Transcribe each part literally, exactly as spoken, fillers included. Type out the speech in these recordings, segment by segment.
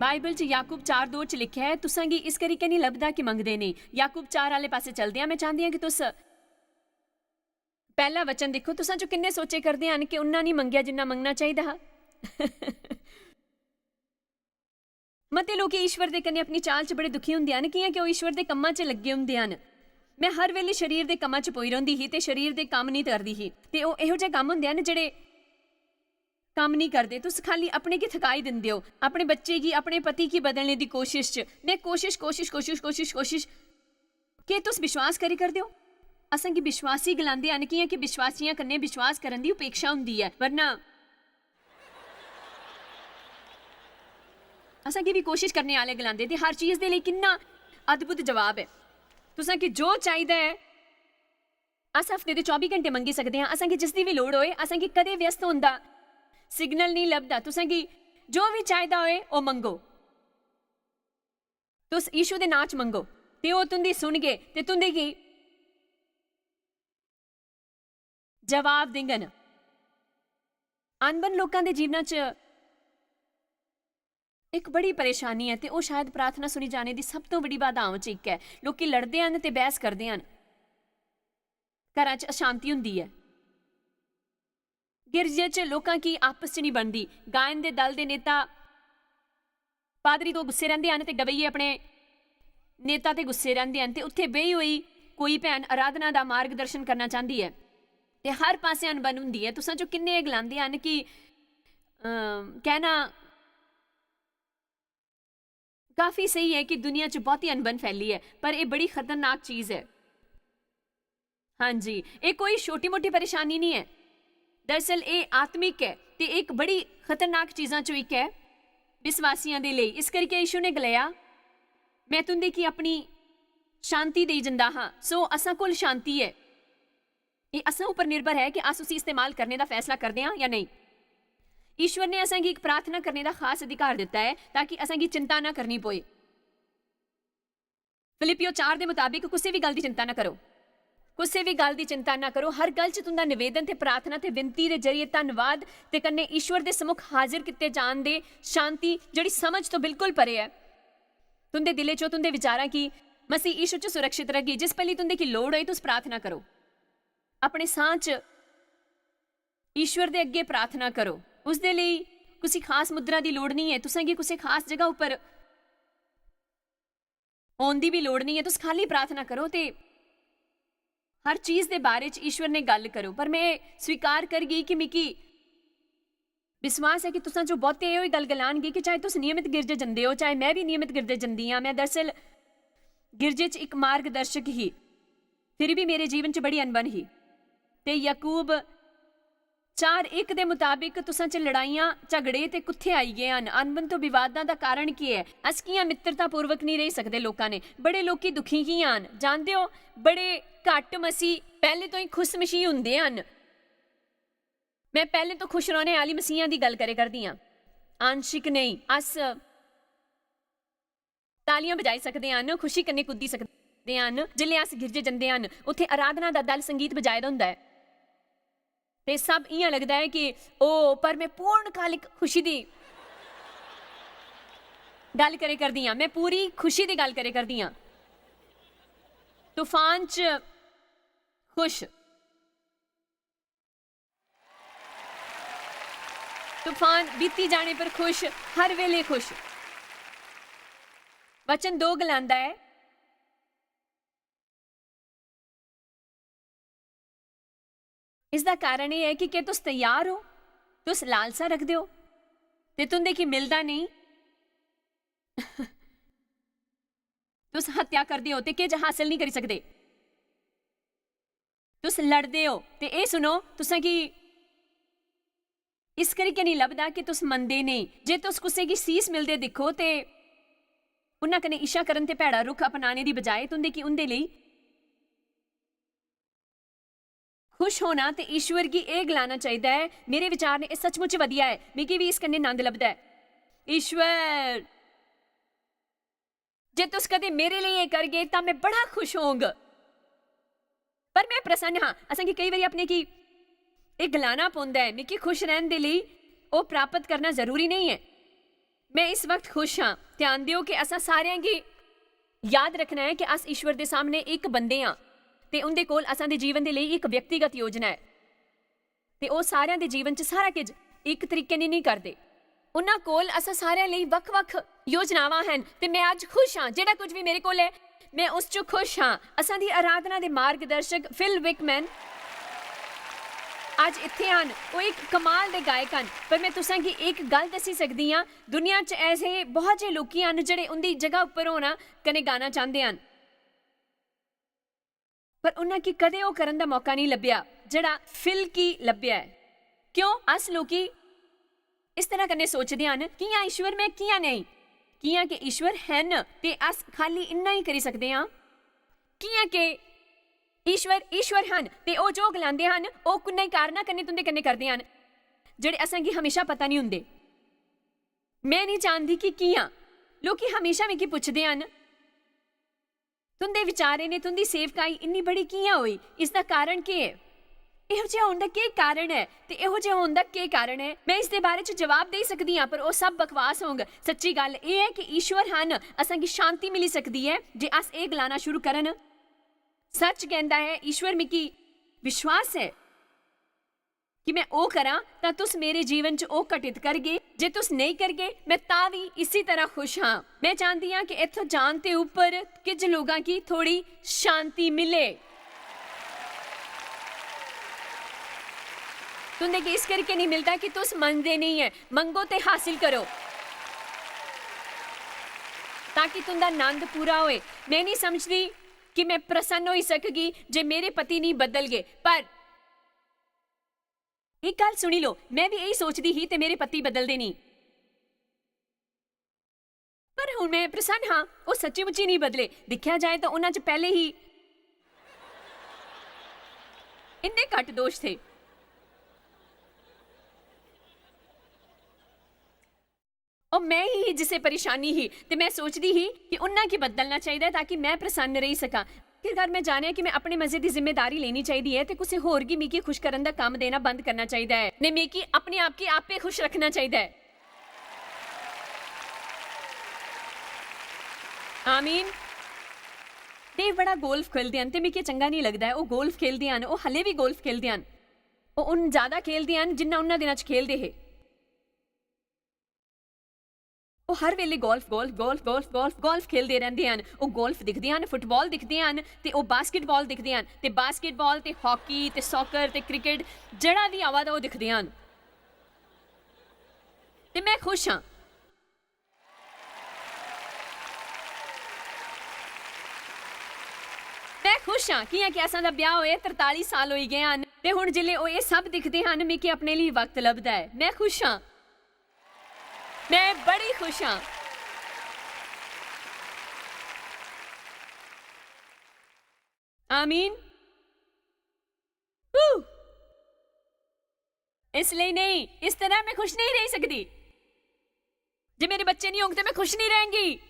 Bible च याकूब चार दो च लिखेआ ऐ, "तुसां गी इस करी की निं लभदा कि मंगदे नेईं?" याकूब चार आह्ले पासै चलदे आं, में चांह्दी आं कि तुस पैह्ला वचन दिक्खो, तुसां चों किन्ने सोचे करदे हन कि उन्ना निं मंगेआ जिन्ना मंगना चाहिदा हा? मते लोक ईश्वर दे कन्नै अपनी चाल च बड़े दुखी होंदे हन, कि'यां कि ओह् ईश्वर दे कम्मां च लग्गे होंदे हन। "में हर बेल्लै शरीर दे कम्मां च पोई रौंह्दी ही ते शरीर दे कम्म निं करदी ही।" ते ओह् एहो जेह् कम्म होंदे हन जेह्ड़े कम्म निं करदे। तुस खाल्ली अपने गी थकाई दिंदे ओ, अपने बच्चे गी, अपने पति गी बदलने दी कोशिश च। में कोशिश, कोशिश, कोशिश, कोशिश, कोशिश। केह् तुस विश्वास करी करदे ओ? असें गी विश्वासी गलांदे हन, कि'यां कि विश्वासियां कन्नै विश्वास करन दी उपेक्षा होंदी ऐ, वरना असें गी बी कोशिश करने आह्ले गलांदे, ते हर चीज दे लेई किन्ना अद्भुत जवाब ऐ। तुसें गी जो चाहिदा ऐ, अस हफ्ते दे चौबी घंटे मंगी सकदे आं। असें गी जिस दी बी लोड़ होए, असें गी कदें व्यस्त होन दा सिग्नल निं लभदा। तुसें गी जो बी चाहिदा होए, ओह् मंगो। तुस यीशु दे नां च मंगो, ते ओह् तुं'दी सुनगे ते तुं'दे गी जवाब देङन। अनबन लोकां दे जीवना च इक बड़ी परेशानी ऐ, ते ओह् शायद प्रार्थना सुनी जाने दी सब तों बड़ी बाधाओं च इक ऐ। लोकी लड़दे हन ते बैह्स करदे हन, घरां च अशांति होंदी ऐ। गिरजे च लोकां की आपस च निं बनदी। गायन दे दल दे नेता पादरी तो गुस्से रैंह्दे हन ते गवैये अपने नेता ते गुस्से रैंह्दे हन, ते उत्थै बेही होई कोई भैन आराधना दा मार्गदर्शन करना चांह्दी ऐ, ते हर पासै अनबन होंदी ऐ। तुसां चों किन्ने एह् गलांदे हन कि, अम, कहना काफी स्हेई ऐ कि दुनिया च बहुती अनबन फैली ऐ, पर एह् बड़ी खतरनाक चीज ऐ। हां जी, एह् कोई छोटी-मोटी परेशानी निं ऐ। दरअसल एह् आत्मिक ऐ ते इक बड़ी खतरनाक चीजां चों इक ऐ विश्वासियां दे लेई। इस करियै यीशु ने गलाया, "में तुं'दे गी अपनी शांति देई जंदा हां।" सो असां कोल शांति ऐ। एह् असां उप्पर निर्भर ऐ कि अस उसी इस्तेमाल करने दा फैसला करदे आं जां नेईं। ईश्वर ने असें गी इक प्रार्थना करने दा खास अधिकार दित्ता ऐ ताकि असें गी चिंता ना करनी पोए। फिलिप्पियो चार दे मताबिक कुसै बी गल्ल दी चिंता ना करो। कुसै बी गल्ल दी चिंता ना करो। हर गल्ल च तुं'दा निवेदन ते प्रार्थना ते विनती दे जरिए धन्नवाद ते कन्नै ईश्वर दे सम्मुख हाजर कीते जान दे शांति, जेह्ड़ी समझ तो बिल्कुल परे ऐ, तुं'दे दिलै च, तुं'दे विचारां गी मसीह यीशु च सुरक्षित रखगी। जिस पली तुं'दे गी लोड़ होए, तुस प्रार्थना करो। अपने साह् च ईश्वर दे अग्गें प्रार्थना करो। उसदे लेई कुसी खास मुद्रा दी लोड़ निं ऐ। तुसें गी कुसै खास जगह उप्पर औन दी बी लोड़ निं ऐ। तुस खाल्ली प्रार्थना करो ते हर चीज दे बारे च ईश्वर ने गल्ल करो। पर में स्वीकार करगी कि मिगी विश्वास ऐ कि तुसां चों बहुते एह् गल्ल गलान गे कि चाहे तुस नियमित गिरजे जंदे ओ, चाहे में बी नियमित गिरजे जंदी आं। में दरअसल गिरजे च इक मार्गदर्शक ही, फिर बी मेरे जीवन च बड़ी अनबन ही। ते याकूब चार इक दे मुताबिक तुसां च लड़ाइयां, झगड़े ते कुत्थै आई गे हन? अनबन तो विवादां दा कारण केह् ऐ? अस कि'यां मित्रतापूर्वक निं रेही सकदे लोकां ने? बड़े लोकी दुखी की हन? जानदे ओ, बड़े घट्ट मसीह पैह्ले तो ही खुशमशी होंदे हन। में पैह्ले तो खुश रौह्ने आह्ली मसीहां दी गल्ल करे करदी आं, आंशिक नेईं। अस तालियां बजाई सकदे हन, खुशी कन्नै कुद्दी सकदे हन। जिसलै अस गिरजे जंदे हन, उत्थै आराधना दा दल संगीत बजाए दा होंदा ऐ। ते सब इ'यां लगदा ऐ कि, "ओ, पर में पूर्णकालिक खुशी दी गल्ल करे करदी आं, में पूरी खुशी दी गल्ल करे करदी आं।" तूफान च खुश, तूफान बीती जाने पर खुश, हर वेले खुश। वचन दो गलांदा ऐ, इसदा कारण एह् ऐ कि क्या तुस तैयार ओ? तुस लालसा रखदे ओ ते तुं'दे गी मिलदा नेईं? तुस हत्या करदे ओ ते किश हासल निं करी सकदे। तुस लड़दे ओ ते एह् सुनो, तुसें गी इस करियै निं लभदा कि तुस मनदे नेईं। जे तुस कुसै गी सीस मिलदे दिक्खो ते उन्ना कन्नै ईर्ष्या करन ते भैड़ा रुख अपनाने दी बजाए तुं'दे गी उं'दे लेई खुश होना ते ईश्वर गी एह् गलाना चाहिदा ऐ, "मेरे विचार ने एह् सचमुच बधिया ऐ, मिगी बी इस कन्नै नंद लभदा ऐ।" ईश्वर, जे तुस कदें मेरे लेई एह् करगे, तां में बड़ा खुश होंग। पर में प्रसन्न हां। असें गी केई बारी अपने गी एह् गलाना पौंदा ऐ, "मिगी खुश रैह्न दे लेई ओह् प्राप्त करना जरूरी नेईं ऐ।" में इस वक्त खुश हां। ध्यान देओ कि असां सारें गी याद रखना ऐ कि अस ईश्वर दे सामने इक बंदे हां ते उंदे कोल असां दे जीवन दे लेई इक व्यक्तिगत योजना ऐ। ते ओह् सारेआं दे जीवन च सारा किश इक तरीके नै नेईं करदे। उन्हां कोल असां सारेआं लेई वक्ख-वक्ख योजनावां हन ते में अज्ज खुश हां। जेह्ड़ा कुछ बी मेरे कोल ऐ, में उस च खुश हां। असां दी आराधना दे मार्गदर्शक फिल विकमैन अज्ज इत्थै हन। ओह् इक कमाल दे गायक हन, पर में तुसें गी इक गल्ल दस्सी सकदी आं, दुनिया च ऐसे बहुत जे लोकी हन जेह्ड़े उं'दी जगह उप्पर होना कन्नै गाना चांह्दे हन। पर उन्हां गी कदें ओह् करन दा मौका नेईं लब्भेआ जेह्ड़ा फिल गी लब्भेआ ऐ। क्यों अस लोकी इस तरह कन्नै सोचदे हन, कि'यां ईश्वर में कि'यां नेईं? कि'यां कि ईश्वर हैन ते अस खाली इन्ना ही करी सकदे आं। कि'यां कि ईश्वर, ईश्वर हन ते ओह् जो गलांदे हन, ओह् कुन्नै कारणा कन्नै तुं'दे कन्नै करदे हन, जेह्ड़े असें गी हमेशा पता नेईं होंदे। में नेईं जानदी कि कि'यां। लोकी हमेशा मिगी पुछदे हन, "तुं'दे विचारें ने तुं'दी सेवकाई इन्नी बड़ी कि'यां होई? इसदा कारण केह् ऐ? एहो जेहा होन दा केह् कारण ऐ? ते एहो जेहा होन दा केह् कारण ऐ?" में इसदे बारे च जवाब देई सकदी आं, पर ओह् सब बकवास होंग। सच्ची गल्ल एह् ऐ कि ईश्वर हन, असें गी शांति मिली सकदी ऐ जे अस एह् गलाना शुरू करन। सच कैंह्दा ऐ, ईश्वर मिगी विश्वास ऐ कि में ओह् करां, तां तुस मेरे जीवन च ओह् घटित करगे। जे तुस नेईं करगे, में तां बी इसी तरह खुश हां। में चांह्दी आं कि इत्थों जान ते उप्पर किश लोकां गी थोड़ी शांति मिले। तुं'दे गी इस करके नेईं मिलदा कि तुस मंगदे नेईं ऐ। मंगो ते हासिल करो, ताकि तुं'दा नंद पूरा होए। में नेईं समझदी कि में प्रसन्न होई सकगी जे मेरे पति नेईं बदलगे, पर इक गल्ल सुनी लो, में बी एही सोचदी ही ते मेरे पति बदलदे नेईं। पर हुन में प्रसन्न हां, ओह् सच्ची-मुच्ची नेईं बदले। दिक्खेआ जाए तां उन्हां च पैह्ले ही इन्ने घट्ट दोश थे। ओह् में ही ही जिसे परेशानी ही, ते में सोचदी ही कि उन्हां गी बदलना चाहिदा ऐ ताकि में प्रसन्न रेही सकां। आखिरकार में जानेआ कि में अपने मजे दी जिम्मेदारी लेनी चाहिदी ऐ ते कुसै होर गी मिगी खुश करन दा कम्म देना बंद करना चाहिदा ऐ। ने मिगी अपने आप गी आपे खुश रखना चाहिदा ऐ। आमीन। ते बड़ा गोल्फ खेलदे हन ते मिगी चंगा नेईं लगदा ऐ। ओह् गोल्फ खेलदे हन, ओह् हले बी गोल्फ खेलदे हन। ओह् हुन ज्यादा खेलदे हन जिन्ना उन्ना दिनां च खेलदे हे। ओह् हर वेले golf, golf, golf, golf, golf, golf खेलदे रैंह्दे हन। ओह् गोल्फ दिखदे हन, फुटबाल दिखदे हन ते ओह् बास्केटबाल दिखदे हन ते बास्केटबाल ते हाकी ते सॉकर ते क्रिकेट जेह्ड़ा बी आवा दा ओह् दिखदे हन। ते में खुश आं। में खुश आं, कि'यां कि असां दा ब्याह् होए तरताली साल होई गे हन ते हुन जिसलै ओह् एह् सब दिखदे हन, मिगी अपने लेई वक्त लभदा ऐ। में खुश आं। में बड़ी खुश आं। आमीन। हू। इसलेई नेईं, इस तरह में खुश नेईं रेही सकदी। जे मेरे बच्चे नेईं होंग ते में खुश नेईं रैह्‌गी।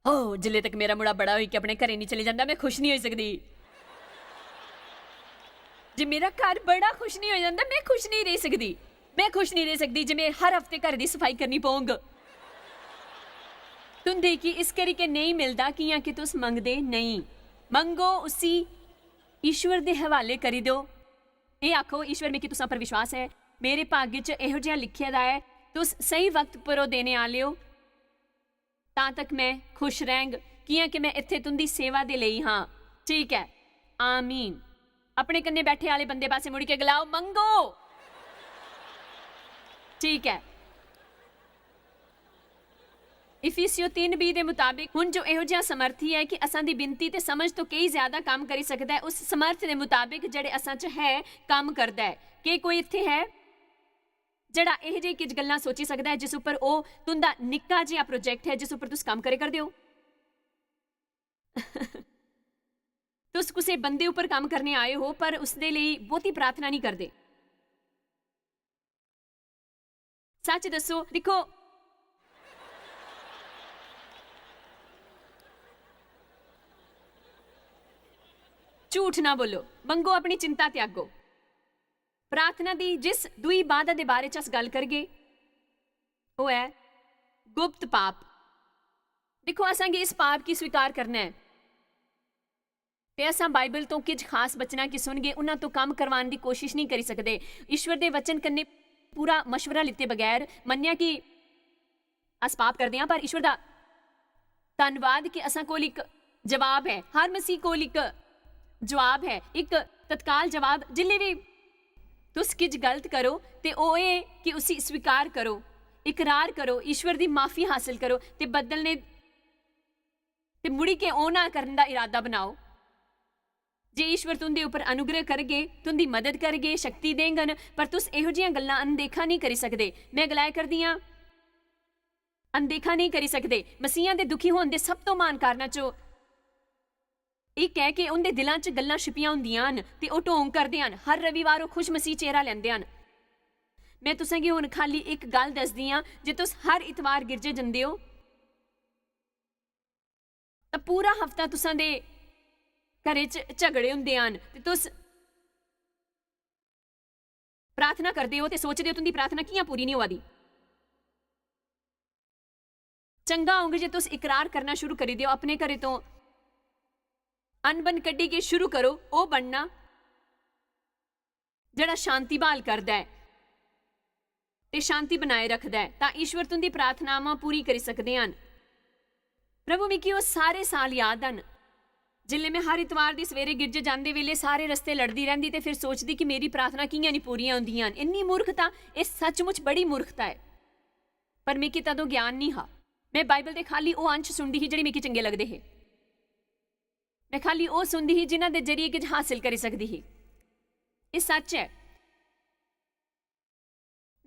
ओ, जिल्ले तक मेरा मुड़ा बड़ा होई के अपने घरे नेईं चली जंदा, में खुश नेईं होई सकदी। जे मेरा घर बड़ा खुश नेईं होई जंदा, में खुश नेईं रेही सकदी। में खुश नेईं रेही सकदी जे में हर हफ्ते घर दी सफाई करनी पौंग। तुंदे गी इस करी के नेईं मिलदा कि'यां कि तुस मंगदे नेईं। मंगो, उसी ईश्वर दे हवाले करी देओ। एह् आखो, "ईश्वर, मिगी तुसां पर विश्वास ऐ, मेरे भाग्य च एहो जेहा लिखे दा ऐ, तुस स्हेई वक्त पर ओह् देने आह्ले ओ, तां तक में खुश रैंह्‌ग, कि'यां कि में इत्थै तुं'दी सेवा दे लेई हां।" ठीक ऐ, आमीन। अपने कन्नै बैठे आह्‌ले बंदे पासै मुड़ी के गलाओ, "मंगो।" ठीक ऐ। इफिसियो तीन बीह् दे मुताबिक, हुन जो एहो जेहा समर्थ ही ऐ कि असां दी बिनती ते समझ तो केई ज्यादा कम्म करी सकदा ऐ, उस समर्थ दे मुताबिक जेह्‌ड़े असां च है, कम्म करदा ऐ। केह् कोई इत्थै है जेह्‌ड़ा एहो जेही किश गल्लां सोची सकदा ऐ जिस उप्पर ओह् तुं'दा निक्का जेहा प्रोजेक्ट ऐ, जिस उप्पर तुस कम्म करै करदे ओ? तुस कुसै बंदे उप्पर कम्म करने आए हो, पर उसदे लेई बहुती प्रार्थना नेईं करदे। सच दस्सो, दिक्खो, झूठ ना बोलो, मंगो, अपनी चिंता त्यागो। प्रार्थना दी जिस दूई बाधा दे बारे च अस गल्ल करगे, ओह् ऐ गुप्त पाप। दिक्खो, असांगी इस पाप गी स्वीकार करना ऐ। ते असां बाइबल तों किज खास बचनां गी सुनगे, उन्हां तों कम्म करवाण दी कोशिश नेईं करी सकदे। ईश्वर दे वचन कन्नै पूरा मशवरा लित्ते बगैर मन्नेआ कि अस पाप करदे आं, पर ईश्वर दा धन्नवाद कि असां कोल इक जवाब ऐ। हर मसीह कोल इक जवाब ऐ, इक तत्काल जवाब। जिल्लै बी तुस किज गलत करो, ते ओह् एह् कि उसी स्वीकार करो, इकरार करो, ईश्वर दी माफी हासल करो, ते बदलने, ते मुड़ियै ओह् ना करन दा इरादा बनाओ। जे ईश्वर तुं'दे उप्पर अनुग्रह करगे, तुं'दी मदद करगे, शक्ति देंगन, पर तुस एहो जिहियां गल्लां अनदेखा नेईं करी सकदे। में गलाया करदी आं, अनदेखा नेईं करी सकदे। मसीहा दे दुखी होन दे सब तों म्हान कारणा चो इक ऐ कि उं'दे दिलां च गल्लां छिपियां होंदियां हन ते ओह् ढोंग करदे हन। हर रविवार ओह् खुश मसीह चेहरा लैंदे हन। में तुसें गी हुन खाल्ली इक गल्ल दसदी आं, जे तुस हर इतवार गिरजे जंदे ओ, तां पूरा हफ्ता तुसां दे घरै च झगड़े होंदे हन ते तुस प्रार्थना करदे ओ ते सोचदे ओ तुं'दी प्रार्थना कि'यां पूरी निं होआ दी। चंगा होग जे तुस इकरार करना शुरू करी देओ, अपने घरै तों अनबन कड्ढी के शुरू करो ओह् बनना जेह्ड़ा शांति ब्हाल करदा ऐ ते शांति बनाए रखदा ऐ, तां ईश्वर तुं'दी प्रार्थनावां पूरी करी सकदे हन। प्रभु, मिगी ओह् सारे साल याद हन, जिसलै में हर इतवार दी सवेरे गिरजे जांदे बेल्लै सारे रस्ते लड़दी रैंह्दी ते फिर सोचदी कि मेरी प्रार्थना कि'यां निं पूरियां होंदियां हन। इन्नी मूर्खता, एह् सचमुच बड़ी मूर्खता ऐ। पर मिगी तदों ज्ञान निं हा। में बाइबल दे खाल्ली ओह् अंश सुनदी ही जेह्ड़े मिगी चंगे लगदे हे। में खाल्ली ओह् सुनदी ही जिन्हां दे जरिए किश हासल करी सकदी ही। एह् सच्च ऐ।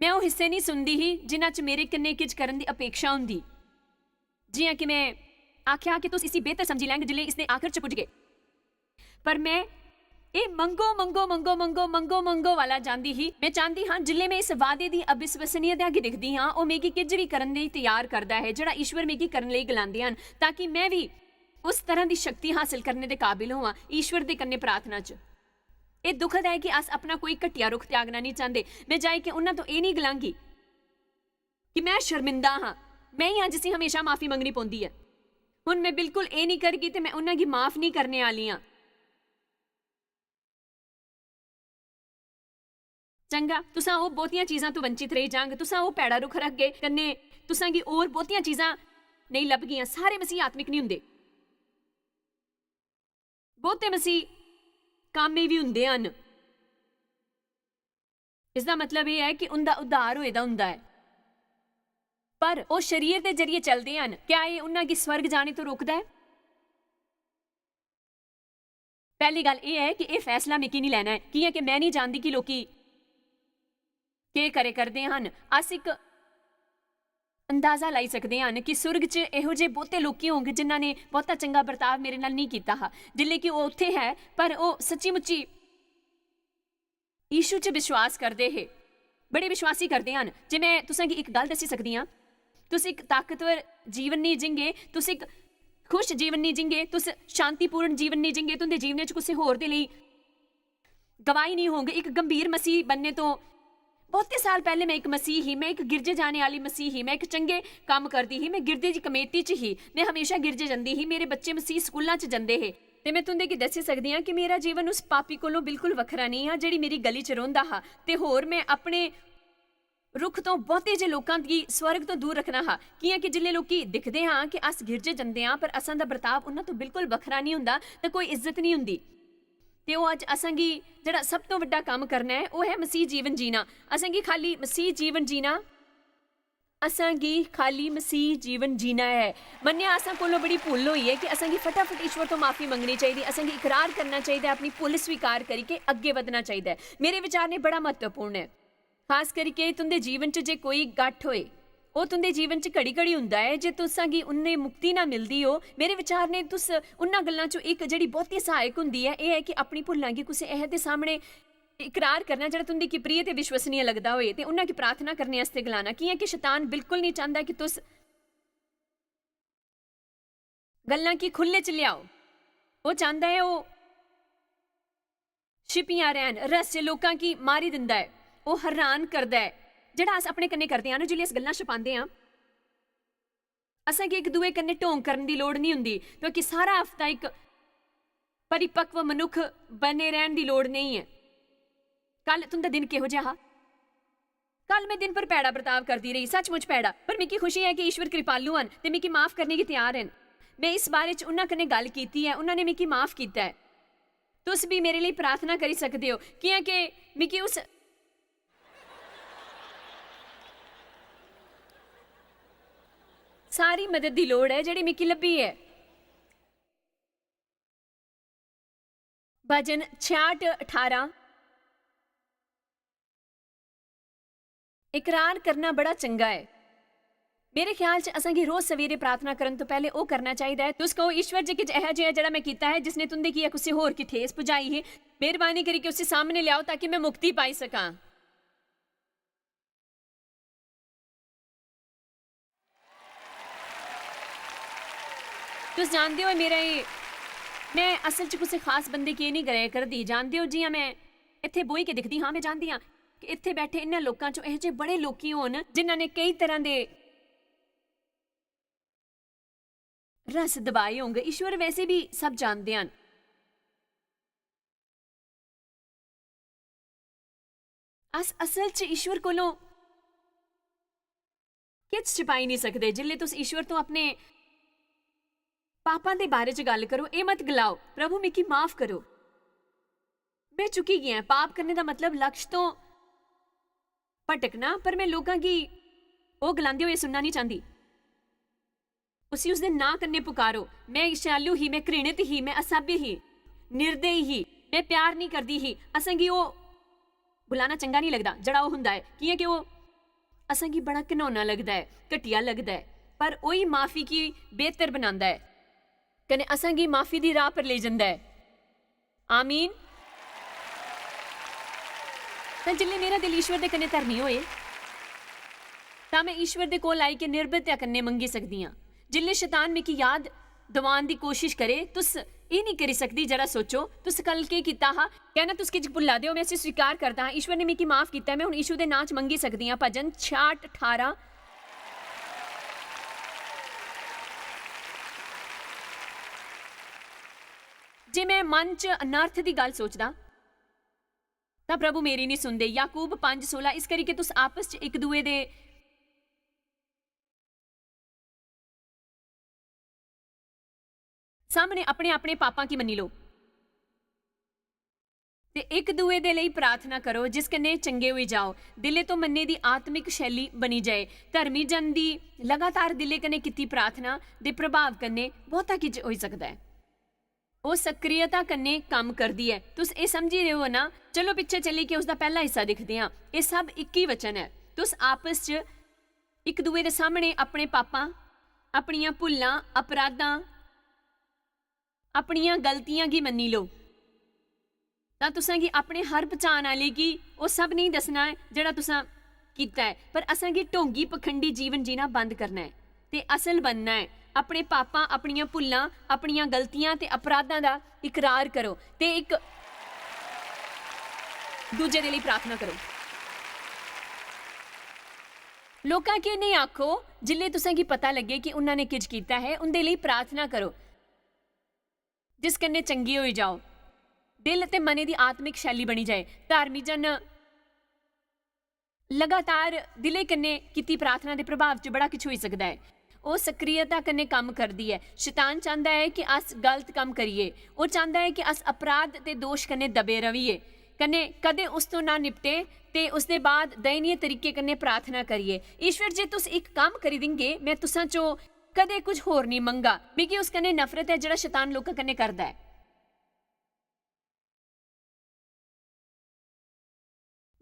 में ओह् हिस्से निं सुनदी ही जिन्हां च मेरे कन्नै किश करन दी अपेक्षा होंदी। जि'यां कि में आखेआ कि तुस इसी बेहतर समझी लैंग जिसलै इसदे आखर च पुजगे। पर में एह् मंगो, मंगो, मंगो, मंगो, मंगो, मंगो वाला जांदी ही। में चांह्दी हां, जिसलै में इस वादे दी अविश्वसनीयता गी दिखदी हां, ओह् मिगी किश बी करन लेई त्यार करदा ऐ, जेह्ड़ा ईश्वर मिगी करन लेई गलांदे हन, ताकि में बी उस तरह दी शक्ति हासल करने दे काबिल होआं ईश्वर दे कन्नै प्रार्थना च। एह् दुखद ऐ कि अस अपना कोई घटिया रुख त्यागना निं चांह्दे। में जाई के उन्हां तों एह् निं गलांगी कि में शर्मिंदा हां, में ई हां जिसी हमेशा माफी मंगनी पौंदी ऐ। हुन में बिल्कुल एह् निं करगी ते में उन्हां गी माफ निं करने आह्ली आं। चंगा, तुसां ओह् बहुतियां चीजां तों वंचित रेही जांग, तुसां ओह् भैड़ा रुख रखगे, कन्नै तुसां गी होर बहुतियां चीजां नेईं लभगियां। सारे मसीह आत्मिक निं हुंदे। बहुते मसीह कामे बी हुंदे हन। इसदा मतलब एह् ऐ कि उं'दा उद्धार होए दा हुंदा ऐ। पर ओह् शरीर दे जरिए चलदे हन, क्या एह् उन्हां गी स्वर्ग जाने तों रोकदा ऐ? पैह्ली गल्ल एह् ऐ कि एह् फैसला मिगी निं लैना ऐ, कि'यां कि में निं जानदी कि लोकी केह् करे करदे हन। अस इक अंदाजा लाई सकदे हन कि सुर्ग च एहो जे बहुते लोकी होंग जिन्हां ने बहुता चंगा बर्ताव मेरे नाल निं कीता हा, जिसलै कि ओह् उत्थै है, पर ओह् सच्ची मुच्ची यीशु च विश्वास करदे हे, बड़े विश्वासी करदे हन। जे में तुसें गी इक गल्ल दस्सी सकदी आं, तुस इक ताकतवर जीवन नेईं जींगे, तुस इक खुश जीवन नेईं जींगे, तुस शांतिपूर्ण जीवन नेईं जींगे, तुं'दे जीवनै च कुसै होर दे लेई गवाही नेईं होंग। इक गंभीर मसीह बनने तों बहुते साल पैह्ले में इक मसीह ही, में इक गिरजे जाने आह्ली मसीह ही, में इक चंगे कम्म करदी ही, में गिरजे दी कमेटी च ही, में हमेशा गिरजे जंदी ही, मेरे बच्चे मसीह स्कूलां च जंदे हे। ते में तुं'दे गी दस्सी सकदी आं कि मेरा जीवन उस पापी कोलों बिल्कुल वक्खरा नेईं हा, जेह्ड़ी मेरी गली च रौंह्दा हा। ते होर में अपने रुख तों बहुते जे लोकां गी स्वर्ग तों दूर रखना हा, कि'यां कि जिसलै लोकी दिखदे हां कि अस गिरजे जंदे आं, पर असां दा बर्ताव उन्हां तों बिल्कुल बक्खरा निं हुंदा, तां कोई इज्जत निं हुंदी। ते ओह् अज्ज असां गी जेह्ड़ा सब तों बड्डा कम्म करना ऐ, ओह् ऐ मसीह जीवन जीना। असां गी खाल्ली मसीह जीवन जीना, असां गी खाल्ली मसीह जीवन जीना ऐ। मन्नेआ, असां कोलों बड़ी भुल्ल होई ऐ कि असां गी फटाफट ईश्वर तों माफी मंगनी चाहिदी, असां गी इकरार करना चाहिदा ऐ, अपनी भुल्ल स्वीकार करियै अग्गें बधना चाहिदा ऐ। मेरे विचार ने बड़ा म्हत्तवपूर्ण ऐ। खास करियै तुं'दे जीवन च जे कोई गट्ठ होए, ओह् तुं'दे जीवन च घड़ी-घड़ी हुंदा ऐ, जे तुसां गी उन्ने मुक्ति ना मिलदी हो। मेरे विचार ने तुस उन्ना गल्लां चों इक जेह्ड़ी बहुती सहायक हुंदी ऐ, एह् ऐ कि अपनी भुल्लां गी कुसै ऐह दे सामनै इकरार करना जेह्ड़ा तुं'दे गी प्रिय ते विश्वसनीय लगदा होए, ते उन्ना गी प्रार्थना करने आस्तै गलाना, कि'यां कि शैतान बिल्कुल निं चांह्दा कि तुस गल्लां गी खु'ल्ले च लेआओ। ओह् चांह्दा ऐ ओह् छिपियां रैह्न। रहस्य लोकां गी मारी दिंदा ऐ। ओह् हैरान करदा ऐ। जेह्ड़ा अस अपने कन्नै करदे आं ना, जिसलै अस गल्लां छपांदे आं, असेंगी इक दुए कन्नै ढोंग करने दी लोड़ निं होंदी, क्योंकि सारा हफ्ता इक परिपक्व मनुक्ख बने रैह्न दी लोड़ नेईं ऐ। कल तुं'दा दिन किहो जेहा हा? कल में दिन भर भैड़ा बर्ताव करदी रेही, सचमुच भैड़ा, पर मिगी खुशी ऐ कि ईश्वर कृपालु हन ते मिगी माफ करने गी त्यार हन। में इस बारे च उन्हां कन्नै गल्ल कीती ऐ, उन्हां ने मिगी माफ कीता ऐ। तुस बी मेरे लेई प्रार्थना करी सकदे ओ, कि'यां के मिगी उस सारी मदद दी लोड़ ऐ जेह्ड़ी मिगी लब्भी ऐ। भजन छियाह्ठ अठारां। इकरार करना बड़ा चंगा ऐ। मेरे ख्याल च असेंगी रोज सवेरे प्रार्थना करन तो पैह्ले ओह् करना चाहिदा ऐ। तुस कहो, "ईश्वर जी, किश ऐहा जेहा जेह्ड़ा में कीता ऐ, जिसने तुं'दे गी जां कुसै होर गी ठेस पुजाई ही, मेहरबानी करियै उसी सामनै लेआओ ताकि में मुक्ति पाई सकां।" तुस जानदे ओ, मेरा एह्, में असल च कुसै खास बंदे गी एह् निं करै करदी। जानदे ओ, जि'यां में इत्थै बोही के दिखदी हां, में जानदी आं कि इत्थै बैठे इन्ने लोकां चों एहो जे बड़े लोकी होन जिन्हां ने केई तरह दे रस दबाए होंग। ईश्वर वैसे बी सब जानदे हन। अस असल च ईश्वर कोलों किश छपाई निं सकदे। जिसलै तुस ईश्वर तो अपने पापां दे बारे च गल्ल करो, एह् मत गलाओ, "प्रभु, मिगी माफ करो, में चुकी गेआ ऐ।" पाप करने दा मतलब लक्ष्य तो भटकना, पर में लोकां गी ओह् गलांदे होए सुनना निं चांह्दी। उसी उसदे नांऽ कन्नै पुकारो। "में ईर्ष्यालु ही, में घृणित ही, में असभ्य ही, निर्दयी ही, में प्यार निं करदी ही।" असेंगी ओह् बुलाना चंगा निं लगदा जेह्ड़ा ओह् हुंदा ऐ, कि'यां कि ओह् असेंगी बड़ा घिनौना लगदा ऐ, घटिया लगदा ऐ। पर ओही माफी गी बेहतर बनांदा ऐ, कन्नै असेंगी माफी दी राह् पर लेई जंदा ऐ। आमीन। तां जिसलै मेरा दिल ईश्वर दे कन्नै धर्मी होए, तां में ईश्वर दे कोल आई के निर्भयता कन्नै मंगी सकदी आं। जिसलै शैतान मिगी याद दवान दी कोशिश करे, "तुस एह् निं करी सकदी जेह्ड़ा सोचो, तुस कल केह् कीता हा?" कहना, "तुस किश भुल्ला दे ओ, में इसी स्वीकार करदा आं, ईश्वर ने मिगी माफ कीता ऐ, में हुन यीशु दे नांऽ च मंगी सकदी आं।" भजन छियाह्ठ अठारां। जे में मन च अनर्थ दी गल्ल सोचदा, तां प्रभु मेरी निं सुनदे। याकूब पंज सोलां, इस करी के तुस आपस च इक दुए दे सामने अपने-अपने पापां गी मन्नी लो ते इक दुए दे लेई प्रार्थना करो, जिस कन्नै चंगे होई जाओ। दिलै तो मन्ने दी आत्मिक शैली बनी जाए। धर्मी जन दी लगातार दिलै कन्नै कीती प्रार्थना दे प्रभाव कन्नै बहुता किश होई सकदा ऐ। ओह् सक्रियता कन्नै कम्म करदी ऐ। तुस एह् समझी रहे हो ना? चलो पिच्छे चली के उसदा पैह्ला हिस्सा दिखदे आं। एह् सब इक ही वचन ऐ। तुस आपस च इक दुए दे सामने अपने पापां, अपनियां भुल्लां, अपराधां, अपनियां गलतियां गी मन्नी लो। तां तुसें गी अपने हर पछान आह्ले गी ओह् सब नेईं दस्सना ऐ जेह्ड़ा तुसें कीता ऐ, पर असें गी ढोंगी पखंडी जीवन जीना बंद करना ऐ ते असल बनना ऐ। अपने पापां, अपनियां भुल्लां, अपनियां गलतियां ते अपराधां दा इकरार करो ते इक दूजे दे लेई प्रार्थना करो। लोकां गी नेईं आखो, जिसलै तुसें गी पता लग्गे कि उन्हां ने किश कीता ऐ, उं'दे लेई प्रार्थना करो, जिस कन्नै चंगे होई जाओ, दिल ते मनै दी आत्मिक शैली बनी जाए। धार्मिक जन लगातार दिलै कन्नै कीती प्रार्थना दे प्रभाव च बड़ा किश होई सकदा ऐ। ओह् सक्रियता कन्नै कम्म करदी ऐ। शैतान चांह्दा ऐ कि अस गलत कम्म करिए। ओह् चांह्दा ऐ कि अस अपराध ते दोश कन्नै दबे रविए, कन्नै कदें उस तो ना निपटे ते उसदे बाद दयनीय तरीके कन्नै प्रार्थना करिए, "ईश्वर, जे तुस इक कम्म करी दिंगे, में तुसां चो कदें कुछ होर नेईं मंगा।" मिगी उस कन्नै नफरत ऐ जेह्ड़ा शैतान लोकां कन्नै करदा ऐ।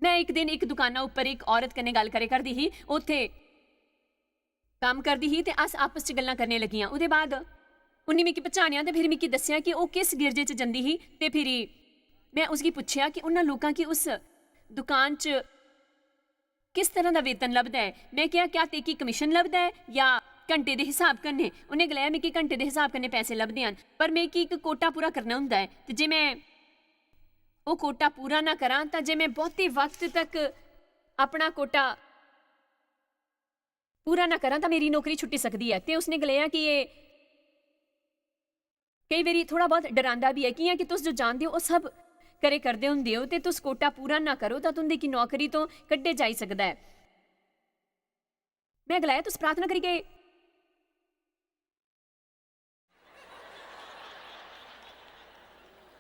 में इक दिन इक दुकाना उप्पर इक औरत कन्नै गल्ल करे करदी ही। ओह् उत्थै कम्म करदी ही ते अस आपस च गल्लां करने लगियां। ओह्दे बाद उन्नै मिगी पछानेआ ते फिर मिगी दस्सेआ कि ओह् किस गिरजे च जंदी ही। ते फिरी में उसगी पुच्छेआ कि उन्हां लोकां गी उस दुकान च किस तरह दा वेतन लभदा ऐ। में क्या, क्या तेकी कमीशन लभदा ऐ या घंटे दे हिसाब कन्नै? उन्नै गलाया, "मिगी घंटे दे हिसाब कन्नै पैसे लभदे हन, पर मिगी इक कोटा पूरा करना होंदा ऐ, ते जे में ओह् कोटा पूरा ना करां, तां जे में बहुते वक्त तक अपना कोटा पूरा ना करां तां मेरी नौकरी छुट्टी सकदी ऐ। ते उसने गलाया कि एह् केई बारी थोह्ड़ा बहुत डरांदा बी ऐ, कि'यां कि तुस जो जानदे ओ, ओह् सब करे करदे होंदे ओ, ते तुस कोटा पूरा ना करो तां तुं'दी की नौकरी तो कड्ढे जाई सकदा ऐ। में गलाया, "तुस प्रार्थना करियै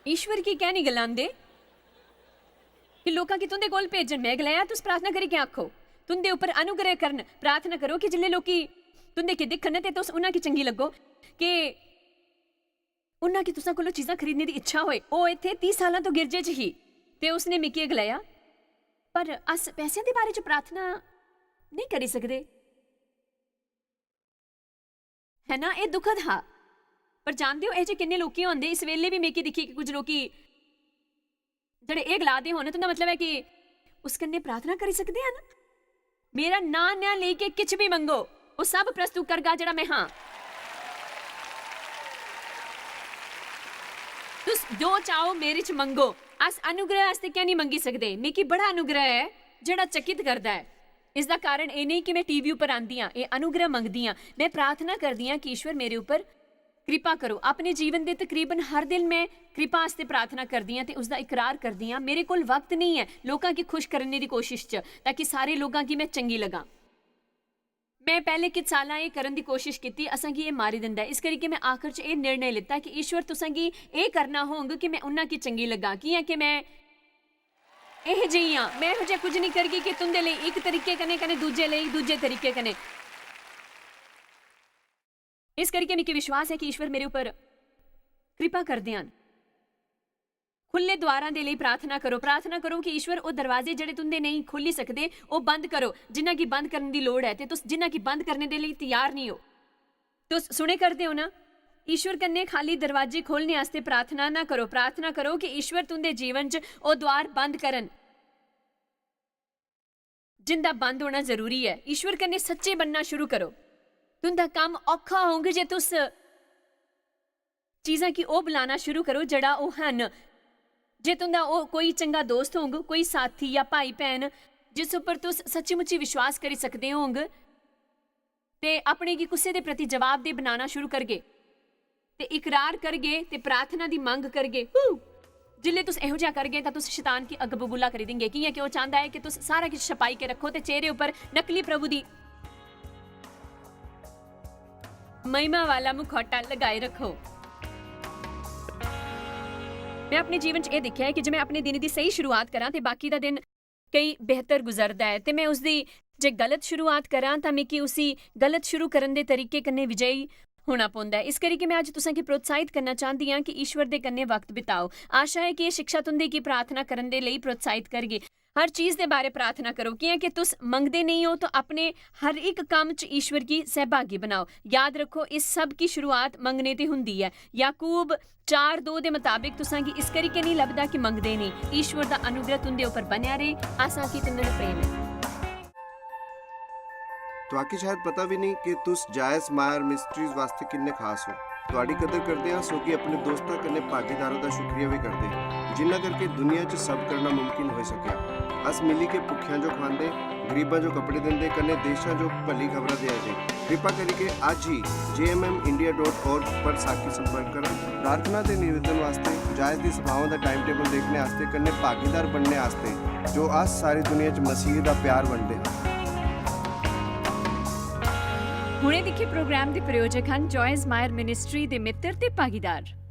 ईश्वर गी कैं निं गलांदे कि लोकां गी तुं'दे कोल भेजन?" में गलाया, "तुस प्रार्थना करियै आखो, तुं'दे उप्पर अनुग्रह करन, प्रार्थना करो कि जिल्लै लोकी तुं'दे गी दिक्खन ते तुस उ'नें गी चंगी लग्गो, कि उ'नें गी तुसां कोलों चीजां खरीदने दी इच्छा होए।" ओह् इत्थै तीह सालां तो गिरजे च ही, ते उसने मिगी एह् गलाया, "पर अस पैसें दे बारे च प्रार्थना नेईं करी सकदे।" है ना, एह् दुखद हा। पर जानदे ओ, एह् जे किन्ने लोकी होंदे, इस वेले बी मिगी दिक्खी कि कुछ लोकी जेह्ड़े एह् गला दे होन, तुं'दा मतलब ऐ कि उस कन्नै प्रार्थना करी सकदे हन? मेरा नांऽ, नांऽ लेई के किश बी मंगो, ओह् सब प्रस्तुत करगा जेह्ड़ा में हां। तुस जो चाहो मेरे च मंगो। अस अनुग्रह आस्तै क्या नहीं मंगी सकदे? मिगी बड़ा अनुग्रह ऐ जेह्ड़ा चकित करदा ऐ। इसदा कारण एह् नेईं कि में टीवी उप्पर आंदी आं, एह् अनुग्रह मंगदी आं। में प्रार्थना करदी आं कि ईश्वर मेरे उप्पर कृपा करो। अपने जीवन दे तकरीबन हर दिन में कृपा आस्तै प्रार्थना करदी आं ते उसदा इकरार करदी आं। मेरे कोल वक्त नेईं ऐ लोकां गी खुश करने दी कोशिश च, ताकि सारे लोकां गी में चंगी लग्गां। में पैह्ले किश सालां एह् करन दी कोशिश कीती, असें गी एह् मारी दिंदा ऐ। इस करियै में आखर च एह् निर्णय लैता कि ईश्वर, तुसें गी एह् करना होंग कि में उन्ना गी चंगी लग्गां, कि'यां कि में एह् जेही आं। में एह् जेहा कुछ निं करगी कि तुं'दे लेई इक तरीके कन्नै, कन्नै दूजे लेई दूजे तरीके कन्नै। इस करियै मिगी विश्वास ऐ कि ईश्वर मेरे उप्पर कृपा करदे हन। खु'ल्ले द्वारां दे लेई प्रार्थना करो। प्रार्थना करो कि ईश्वर, ओह् दरवाजे जेह्ड़े तुं'दे नेईं खोह्ल्ली सकदे, ओह् बंद करो। जिन्ना गी बंद करने दी लोड़ ऐ, ते तुस जिन्ना गी बंद करने दे लेई त्यार निं ओ। तुस सुने करदे ओ ना? ईश्वर कन्नै खाली दरवाजे खोह्लने आस्तै प्रार्थना ना करो। प्रार्थना करो कि ईश्वर तुं'दे जीवन च ओह् द्वार बंद करन, जिंदा बंद होना जरूरी ऐ। ईश्वर कन्नै सच्चे बनना शुरू करो। तुं'दा कम्म औखा होंग जे तुस चीजां गी ओह् बलाना शुरू करो जेह्ड़ा ओह् हन। जे तुं'दा ओह् कोई चंगा दोस्त होंग, कोई साथी जां भाई भैन जिस उप्पर तुस सच्ची-मुच्ची विश्वास करी सकदे होंग, ते अपने गी कुसै दे प्रति जवाबदेह बनाना शुरू करगे, ते इकरार करगे, ते प्रार्थना दी मंग करगे, हू! जिसलै तुस एहो जेहा करगे, तां तुस शैतान गी अग्ग बबूला करी देंगे, कि'यां कि ओह् चांह्दा ऐ कि तुस सारा किश छपाई के रक्खो ते चेहरे उप्पर नकली प्रभु दी महिमा वाला मुखौटा लगाए रक्खो। में अपने जीवन च एह् दिक्खेआ ऐ कि जे में अपने दिन दी स्हेई शुरुआत करां, ते बाकी दा दिन केई बेहतर गुजरदा ऐ, ते में उसदी जे गलत शुरुआत करां, तां मिगी उसी गलत शुरू करन दे तरीके कन्नै विजयी होना पौंदा ऐ। इस करी कि में अज्ज तुसें गी प्रोत्साहित करना चांह्दी आं कि ईश्वर दे कन्नै वक्त बिताओ। आशा ऐ कि एह् शिक्षा तुं'दे गी प्रार्थना करन दे लेई प्रोत्साहित करगी। हर चीज दे बारे प्रार्थना करो, कि'यां कि तुस मंगदे नेईं ओ, तां अपने हर इक कम्म च ईश्वर गी सहभागी बनाओ। याद रक्खो, इस सब की शुरुआत मंगने ते हुंदी ऐ। याकूब चार दो दे मताबिक तुसां गी इस करियै नेईं लभदा कि मंगदे नेईं। ईश्वर दा अनुग्रह तुं'दे उप्पर बनेआ रहे। आसां की तुं'दे नै प्रेम ऐ। तुआकी शायद पता भी नहीं कि तुस जायस मायर मिस्ट्रीज वास्ते किन्ने खास हो। तुआडी कदर करदे आं, सो कि अपने दोस्तां कन्नै भागीदारां दा शुक्रिया भी करदे, जिन्ना करके दुनिया च सब करना मुमकिन होई सकेआ। अस मिली के भुक्खेआं जो खवांदे, गरीबां जो कपड़े दिंदे, कन्नै देशां जो भली खबरां देआ दे। कृपा करियै अज्ज ही J M M India dot org पर साकी संपर्क करो। प्रार्थना ते निवेदन वास्ते, जायस दी सभाओं दा टाइम टेबल देखने आस्ते, कन्नै भागीदार बनने आस्ते, जो अस सारी दुनिया च मसीह दा प्यार बंडदे हां। हुणे दिक्खे प्रोग्राम दे प्रायोजक हन जॉयस मायर मिनिस्ट्री दे मित्र ते भागीदार।